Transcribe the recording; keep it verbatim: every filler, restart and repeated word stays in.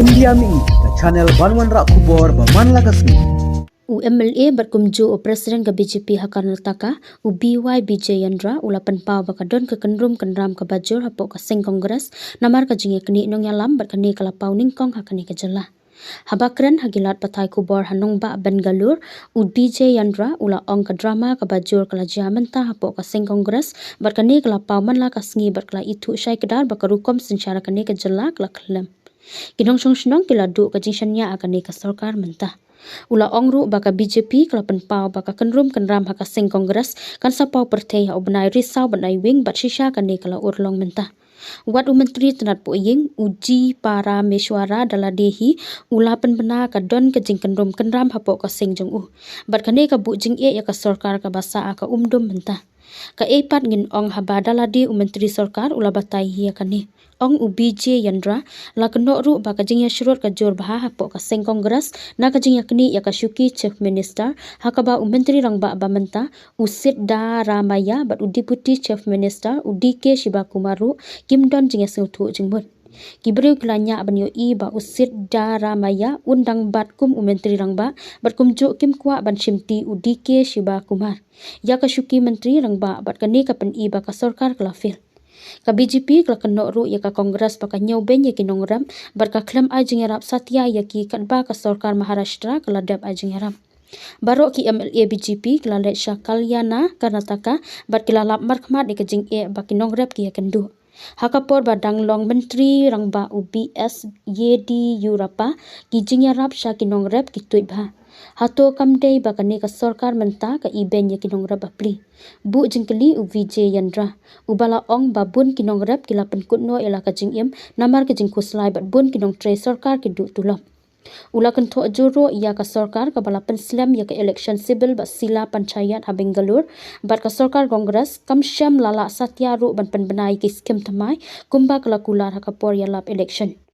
India Mihi, ka channel ban wanrah khubor ba man la ka sngi. U M L A bad kumjuh u President ka B J P ha Karnataka, u B Y Vijayendra, u la pynpaw ba ka don ka kynrum kynram kaba jur hapoh ka seng Congress, namar ka jingïaknieh nongïalam bad kane ka la paw nyngkong ha kane ka jylla. Haba kren ha ki lad pathai khubor ha nongbah Bangalore, u Vijayendra, u la ong ka drama kaba jur ka la jia mynta hapoh ka seng Congress, bad kane ka la paw man la ka sngi bad ka la ithuh shai kdar ba ka rukom synshar ha kane ka jylla ka la khyllem. Ki nongshong shnong ki la duh ka jingshaniah ha kane ka sorkar mynta. U la ong ruh ba ka B J P ka la pynpaw ba ka kynrum kynram ha ka seng Congress kan sa paw pyrthei ha u bnai Risaw bad Naiwieng bad shisha kane ka la urlong mynta. Wat u Myntri Tnat Pohïing, u G Parameswara Dhalade hi, u la pynbna ka don ka jingkynrum kynram hapoh ka seng jong u. Bad kane ka buh jingeh ïa ka sorkar kaba sah ha ka umdum mynta. Kaei pat ngin ong haba Dhalade u Myntri Sorkar u la batai hi ïa kane. Ong u Vijayendra, la kynnoh ruh ba ka jingïasyrut ka jur bha hapoh ka seng Congress na ka jingïaknieh ïa ka shuki Chief Minister, ha kaba u Myntri Rangbah ba mynta, u Siddaramaiah bad u Deputy Chief Minister, u D K Shivakumar ruh, kim don jingïasngewthuh jingmut. Ki briew ki la ñiah ban ïohi ba u Siddaramaiah un dang bat kum u Myntri Rangbah, bad kumjuh kim kwah ban shimti u D K Shivakumar ïa ka shuki Myntri Rangbah, bad kane ka pyni ba ka sorkar ka la fail. Ka B J P ka la kynnoh ruh ïa ka Congress ba ka ñiewbeiñ ïa ki nongrep, bad ka khlem ai jingïarap satia ïa ki katba ka sorkar Maharashtra ka la dep ai jingïarap. Baroh ki M L A B J P ki la leit sha Kalyana, Karnataka, bad ki la lap markhmat ïa ka jingeh ba ki nongrep ki ïakynduh. Ha ka por ba dang long Myntri Rangbah u B S Yediyurappa, ki jingïarap sha ki nongrep ki tuid bha. Hato kam dei ba kane ka sorkar mynta ka ibeiñ ïa ki nongrep bapli? Buh jingkylli u Vijayendra, uba la ong ba bun ki nongrep ki la pynkut noh ïa la ka jingim namar ka jingkhuslai bad bun ki nongtrei sorkar ki duh tulop. U la kynthoh jur ruh ïa ka sorkar kaba la pynslem ïa ka election civil bad sila panchayat ha Bangalore, bad ka sorkar Congress kam shym la lah satia ruh ban pynbna ïa ki skim thymmai kumba ka la kular ha ka por ïalap election.